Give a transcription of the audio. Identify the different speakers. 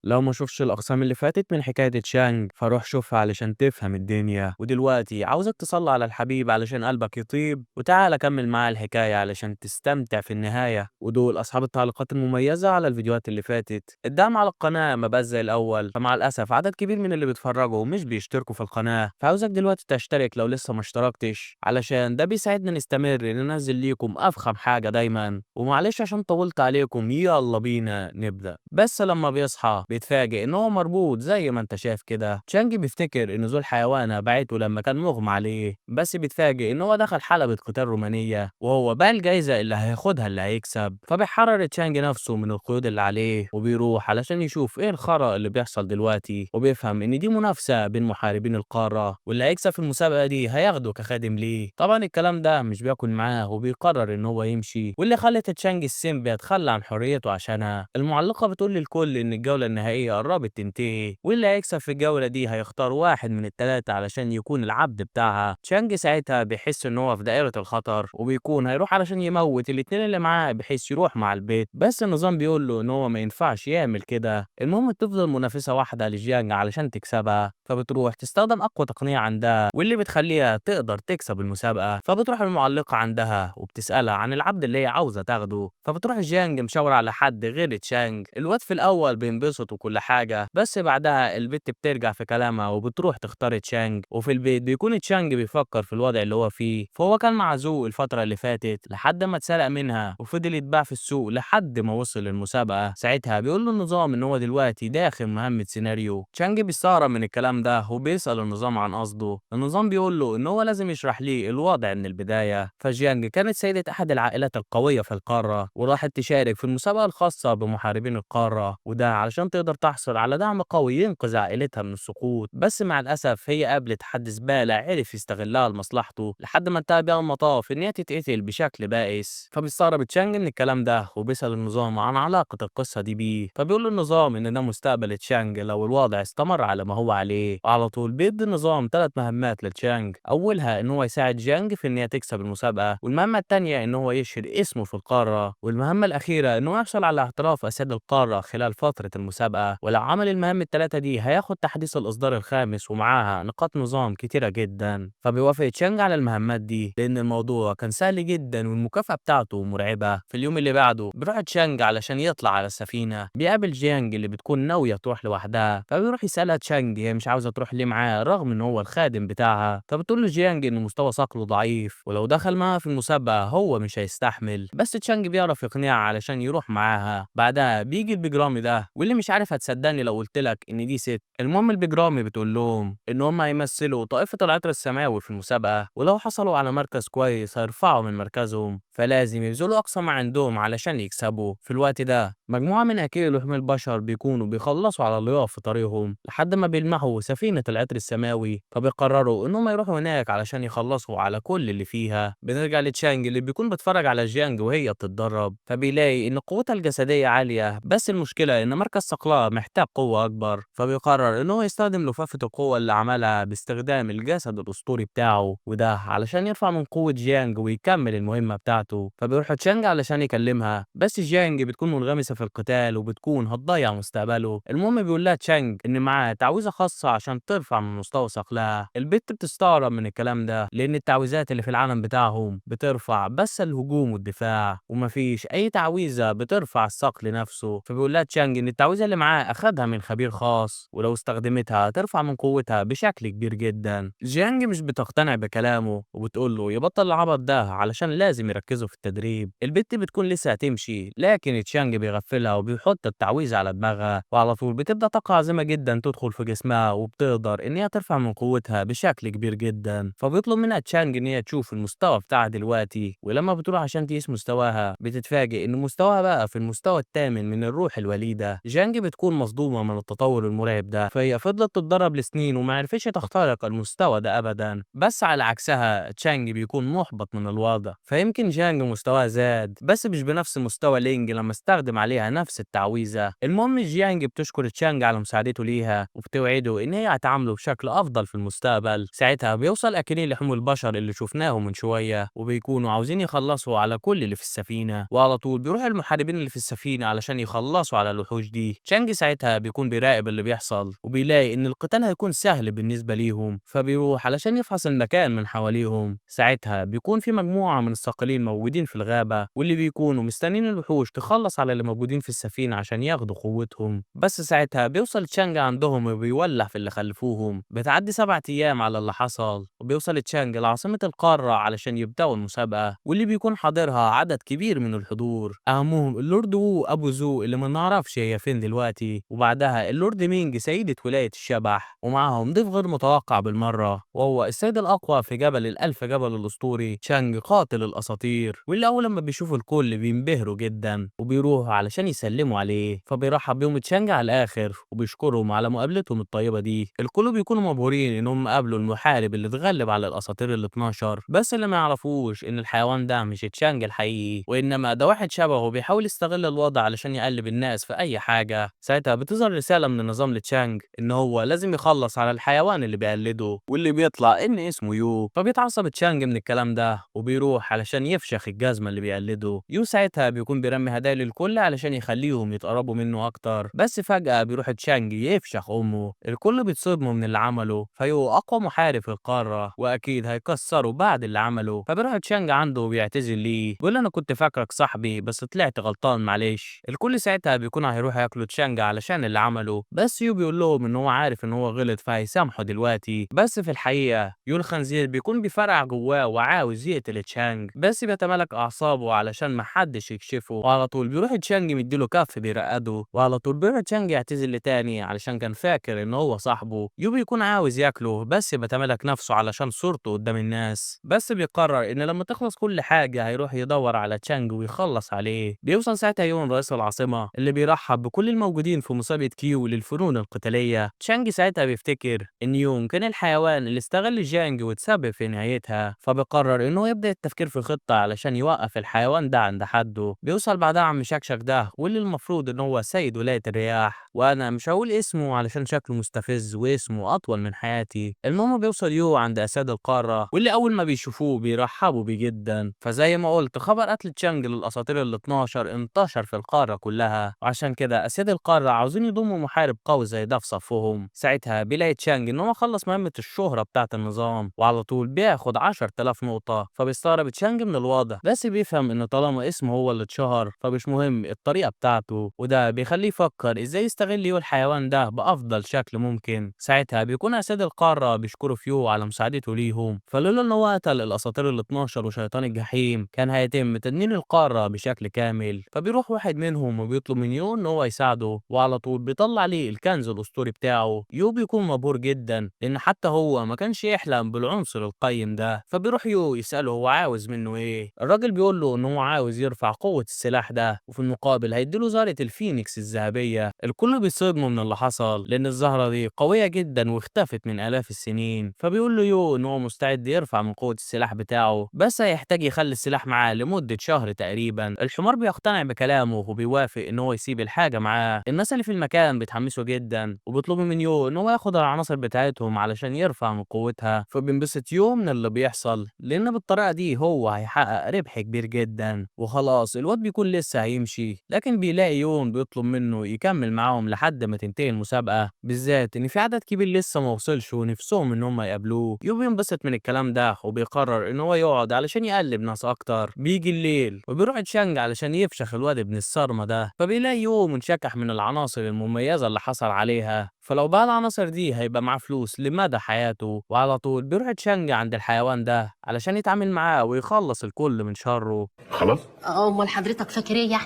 Speaker 1: لو ما شوفش الأقسام اللي فاتت من حكاية تشانج فروح شوفها علشان تفهم الدنيا. ودلوقتي عاوزك تصلي على الحبيب علشان قلبك يطيب، وتعالى كمل معاه الحكاية علشان تستمتع في النهاية. ودول أصحاب التعليقات المميزة على الفيديوهات اللي فاتت. الدعم على القناة ما بقاش زي الأول، فمع الأسف عدد كبير من اللي بيتفرجوا مش بيشتركوا في القناة، فعاوزك دلوقتي تشترك لو لسه ما اشتركتش علشان ده بيساعدنا نستمر ننزل ليكم أفخم حاجة دايما. ومعلش عشان طولت عليكم، يلا بينا نبدأ. بس لما بيصحى بيتفاجئ ان هو مربوط زي ما انت شايف كده. تشانج بيفتكر ان ذو الحيوانة بعته لما كان مغمى عليه، بس بيتفاجئ ان هو دخل حلبة قتال رومانية وهو بقى الجايزة اللي هياخدها اللي هيكسب. فبيحرر تشانج نفسه من القيود اللي عليه وبيروح علشان يشوف ايه الخرا اللي بيحصل دلوقتي، وبيفهم ان دي منافسة بين محاربين القارة واللي هيكسب في المسابقة دي هياخده كخادم ليه. طبعا الكلام ده مش بياكل معاه وبيقرر ان هو يمشي، واللي خلت تشانج السيمب يتخلى عن حريته عشانها. المعلقة بتقول للكل ان الجولة النهائية قربت تنتهي، واللي هيكسب في الجولة دي هيختار واحد من التلاتة علشان يكون العبد بتاعها. تشانج ساعتها بيحس ان هو في دائرة الخطر وبيكون هيروح علشان يموت الاتنين اللي معاه بحيث يروح مع البيت، بس النظام بيقول له ان هو ما ينفعش يعمل كده. المهم تفضل منافسة واحدة لجيانج علشان تكسبها، فبتروح تستخدم اقوى تقنية عندها واللي بتخليها تقدر تكسب المسابقة. فبتروح المعلقة عندها وبتسألها عن العبد اللي هي عاوزة تاخده، فبتروح جيانج مشاورة على حد غير تشانج. الواد في الاول بينبسط وكل حاجة، بس بعدها البت بترجع في كلامها وبتروح تختار تشانج. وفي البيت بيكون تشانج بيفكر في الوضع اللي هو فيه، فهو كان مع زو الفترة اللي فاتت لحد ما اتسرق منها وفضل يتباع في السوق لحد ما وصل للمسابقة. ساعتها بيقول له النظام ان هو دلوقتي داخل مهمة سيناريو. تشانج بيستغرب من الكلام ده وبيسأل النظام عن قصده. النظام بيقول له ان هو لازم يشرح ليه الوضع من البداية. فجيانج كانت سيدة احد العائلات القوية في القارة، وراحت تشارك في المسابقة الخاصة بمحاربين القارة، وده علشان تقدر تحصل على دعم قوي ينقذ عائلتها من السقوط. بس مع الأسف هي قابلت حد زبالة عرف يستغلها لمصلحته لحد ما انتهى بيها المطاف إن هي تتقتل بشكل بائس. فبيستغرب تشانج من الكلام ده وبيسأل النظام عن علاقة القصة دي بيه، فبيقول له النظام إن ده مستقبل تشانج لو الوضع استمر على ما هو عليه. وعلى طول بيدي النظام 3 مهمات لتشانج، أولها إن هو يساعد جيانج في إن هي تكسب المسابقة، والمهمة التانية إن هو يشهر اسمه في القارة، والمهمة الأخيرة إن هو يحصل على اعتراف أسياد القارة خلال فترة المسابقة. ولو عمل المهام التلاتة دي هياخد تحديث الإصدار الخامس ومعاها نقاط نظام كتيرة جدا. فبيوافق تشانج على المهمات دي لأن الموضوع كان سهل جدا والمكافأة بتاعته مرعبة. في اليوم اللي بعده بيروح تشانج علشان يطلع على السفينة، بيقابل جيانج اللي بتكون ناوية تروح لوحدها، فبيروح يسألها تشانج هي مش عاوزة تروح ليه معاه رغم إن هو الخادم بتاعها. فبتقول له جيانج إن مستوى صقله ضعيف ولو دخل معاها في المسابقة هو مش هيستحمل، بس تشانج بيعرف يقنعها علشان يروح معاها. بعدها بيجي البجرامي ده واللي مش عارف هتصدقني لو قلت لك ان دي ست. المهم البجرامي بتقول لهم ان هم هيمثلوا طائفة العطر السماوي في المسابقة، ولو حصلوا على مركز كويس هيرفعوا من مركزهم، فلازم يبذلوا اقصى ما عندهم علشان يكسبوا. في الوقت ده مجموعة من اكل لحوم البشر بيكونوا بيخلصوا على اللي يقف في طريقهم لحد ما بيلمحوا سفينة العطر السماوي، فبيقرروا انهم يروحوا هناك علشان يخلصوا على كل اللي فيها. بنرجع لتشانج اللي بيكون بيتفرج على جيانج وهي بتتدرب، فبيلاقي ان قوتها الجسدية عالية، بس المشكلة ان مركز صقلها محتاج قوة اكبر، فبيقرر ان هو يستخدم لفافة القوة اللي عملها باستخدام الجسد الاسطوري بتاعه، وده علشان يرفع من قوة جيانج ويكمل المهمة بتاعته. فبيروح تشانج علشان يكلمها، بس جيانج بتكون منغمسة في القتال وبتكون هتضيع مستقبله. المهم بيقول لها تشانج ان معاه تعويذة خاصة عشان ترفع من مستوى صقلها. البت بتستغرب من الكلام ده لان التعويذات اللي في العالم بتاعهم بترفع بس الهجوم والدفاع ومفيش اي تعويذة بترفع الصقل نفسه. فبيقول لها تشانج ان التعويذة اللي معاه اخدها من خبير خاص ولو استخدمتها ترفع من قوتها بشكل كبير جدا. جيانج مش بتقتنع بكلامه وبتقول له يبطل العبط ده علشان لازم يركزوا في التدريب. البت بتكون لسه هتمشي لكن تشانج بيغفلها وبيحط التعويذة على دماغها، وعلى طول بتبدأ طاقة عظيمة جدا تدخل في جسمها وبتقدر ان هي ترفع من قوتها بشكل كبير جدا. فبيطلب منها تشانج ان هي تشوف المستوى بتاعها دلوقتي، ولما بتروح عشان تقيس مستواها بتتفاجئ ان مستواها بقى في المستوى الثامن من الروح الوليدة. جيانج بتكون مصدومة من التطور المرعب ده، فهي فضلت تتدرب لسنين وما عرفتش تخترق المستوى ده ابدا. بس على عكسها تشانج بيكون محبط من الوضع، فيمكن جيانج تشانج مستواه زاد، بس مش بنفس مستوى لينج لما استخدم عليها نفس التعويذة. المهم جيانج بتشكر تشانج على مساعدته ليها وبتوعده ان هي هتعامله بشكل افضل في المستقبل. ساعتها بيوصل اكلين لحوم البشر اللي شفناهم من شوية، وبيكونوا عاوزين يخلصوا على كل اللي في السفينة، وعلى طول بيروح المحاربين اللي في السفينة علشان يخلصوا على الوحوش دي. تشانج ساعتها بيكون بيراقب اللي بيحصل وبيلاقي ان القتال هيكون سهل بالنسبة ليهم، فبيروح علشان يفحص المكان من حواليهم. ساعتها بيكون في مجموعة من الثقيلين موجودين في الغابة، واللي بيكونوا مستنيين الوحوش تخلص على اللي موجودين في السفينة عشان ياخدوا قوتهم. بس ساعتها بيوصل تشانج عندهم وبيولع في اللي خلفوهم. بتعدي 7 أيام على اللي حصل، وبيوصل تشانج لعاصمة القارة علشان يبدأوا المسابقة، واللي بيكون حاضرها عدد كبير من الحضور، أهمهم اللورد وو أبو زو اللي ما نعرفش هي فين دلوقتي، وبعدها اللورد مينج سيدة ولاية الشبح، ومعاهم ضيف غير متوقع بالمرة وهو السيد الأقوى في جبل الألف جبل الأسطوري تشانج قاتل الأساطير، واللي أول لما بيشوفوا الكل بينبهروا جدا وبيروحوا علشان يسلموا عليه. فبيرحب بيهم تشانج على الآخر وبيشكرهم على مقابلتهم الطيبة دي. الكل بيكونوا مبهورين إنهم قابلوا المحارب اللي اتغلب على الأساطير ال 12، بس اللي ما يعرفوش إن الحيوان ده مش تشانج الحقيقي، وإنما ده واحد شبهه بيحاول يستغل الوضع علشان يقلب الناس في أي حاجة. ساعتها بتظهر رسالة من النظام لتشانج إن هو لازم يخلص على الحيوان اللي بيقلده واللي بيطلع إن اسمه يو. فبيتعصب تشانج من الكلام ده وبيروح علشان يفشخ الجزمة اللي بيقلده يو. ساعتها بيكون بيرمي هدايا للكل علشان يخليهم يتقربوا منه أكتر، بس فجأة بيروح تشانج يفشخ أمه. الكل بيتصدموا من اللي عمله، فيو أقوى محارب في القارة وأكيد هيكسره بعد اللي عمله. فبيروح تشانج عنده وبيعتذر ليه، بيقول أنا كنت فاكرك صاحبي بس طلعت غلطان معلش. الكل ساعتها بيكون هيروح ياكلوا تشانج علشان اللي عمله، بس يو بيقول لهم إن هو عارف إن هو غلط فهيسامحه دلوقتي. بس في الحقيقة يو الخنزير بيكون بيفرقع جواه وعاوز يقتل تشانج، بس بيتمالك أعصابه علشان محدش يكشفه، وعلى طول بيروح تشانج مديله كف بيرقده، وعلى طول بيروح تشانج يعتذر لتاني علشان كان فاكر إن هو صاحبه. يو بيكون عاوز ياكله بس بيتمالك نفسه علشان صورته قدام الناس، بس بيقرر إن لما تخلص كل حاجة هيروح يدور على تشانج ويخلص عليه. بيوصل ساعتها يون رئيس العاصمة اللي بيرحب بكل الموجودين في مسابقة كيو للفنون القتالية. تشانج ساعتها بيفتكر إن يون كان الحيوان اللي استغل جانج وتسبب في نهايتها، فبيقرر إنه يبدأ التفكير في خطة علشان يوقف الحيوان ده عند حده. بيوصل بعدها عم شكشك ده واللي المفروض إن هو سيد ولاية الرياح، وأنا مش هقول اسمه علشان شكله مستفز واسمه أطول من حياتي. المهم بيوصل يو عند أساد القارة واللي أول ما بيشوفوه بيرحبوا بيه جدا. فزي ما قلت خبر قتل تشانج للأساطير ال 12 انتشر في القارة كلها، وعشان كده أسياد القارة عاوزين يضموا محارب قوي زي ده في صفهم. ساعتها بيلاقي تشانج إن هو خلص مهمة الشهرة بتاعة النظام وعلى طول بياخد 10000 نقطة. فبيستغرب تشانج من الوضع، بس بيفهم إن طالما اسمه هو اللي اتشهر فمش مهم الطريقة بتاعته، وده بيخليه يفكر إزاي يستغل يو الحيوان ده بأفضل شكل ممكن. ساعتها بيكون أسياد القارة بيشكروا في يو على مساعدته ليهم، فلولا إن هو قتل الأساطير ال 12 وشيطان الجحيم كان هيتم تدمير القارة بشكل كامل. فبيروح واحد منهم وبيطلب من يو إن هو يساعده، وعلى طول بيطلع ليه الكنز الأسطوري بتاعه. يو بيكون مبهور جدا لأن حتى هو ما كانش يحلم بالعنصر القيم ده. فبيروح يو يسأله هو عاوز منه إيه. الراجل بيقول له إن هو عاوز يرفع قوة السلاح ده، وفي المقابل هيديله زهرة الفينيكس الذهبية. الكل بيتصدموا من اللي حصل لأن الزهرة دي قوية جدا واختفت من آلاف السنين. فبيقول له يو إن هو مستعد يرفع من قوة السلاح بتاعه، بس هيحتاج يخلي السلاح معاه لمدة شهر تقريبا. الحمار بيقتنع بكلامه وبيوافق إن هو يسيب الحاجة معاه. الناس اللي في المكان بيتحمسوا جدا وبيطلبوا من يو إن هو ياخد العناصر بتاعتهم علشان يرفع من قوتها. فبينبسط يو من اللي بيحصل لأن بالطريقة دي هو هيحقق ربح كبير جدا. وخلاص الواد بيكون لسه هيمشي، لكن بيلاقي يون بيطلب منه يكمل معاهم لحد ما تنتهي المسابقة، بالذات إن في عدد كبير لسه ما وصلش ونفسهم إن هم يقابلوه. يو بينبسط من الكلام ده وبيقرر إن هو يقعد علشان يقلب ناس أكتر. بيجي الليل وبيروح تشانج علشان يفشخ الواد ابن الصرمة ده، فبيلاقي يو منشكح من العناصر المميزة اللي حصل عليها، فلو باع العناصر دي هيبقى معاه فلوس لمدى حياته. وعلى طول بيروح تشانج عند الحيوان ده علشان يتعامل معاه ويخلص الكل من شره.
Speaker 2: خلاص؟
Speaker 3: امال حضرتك فاكر ايه يعني؟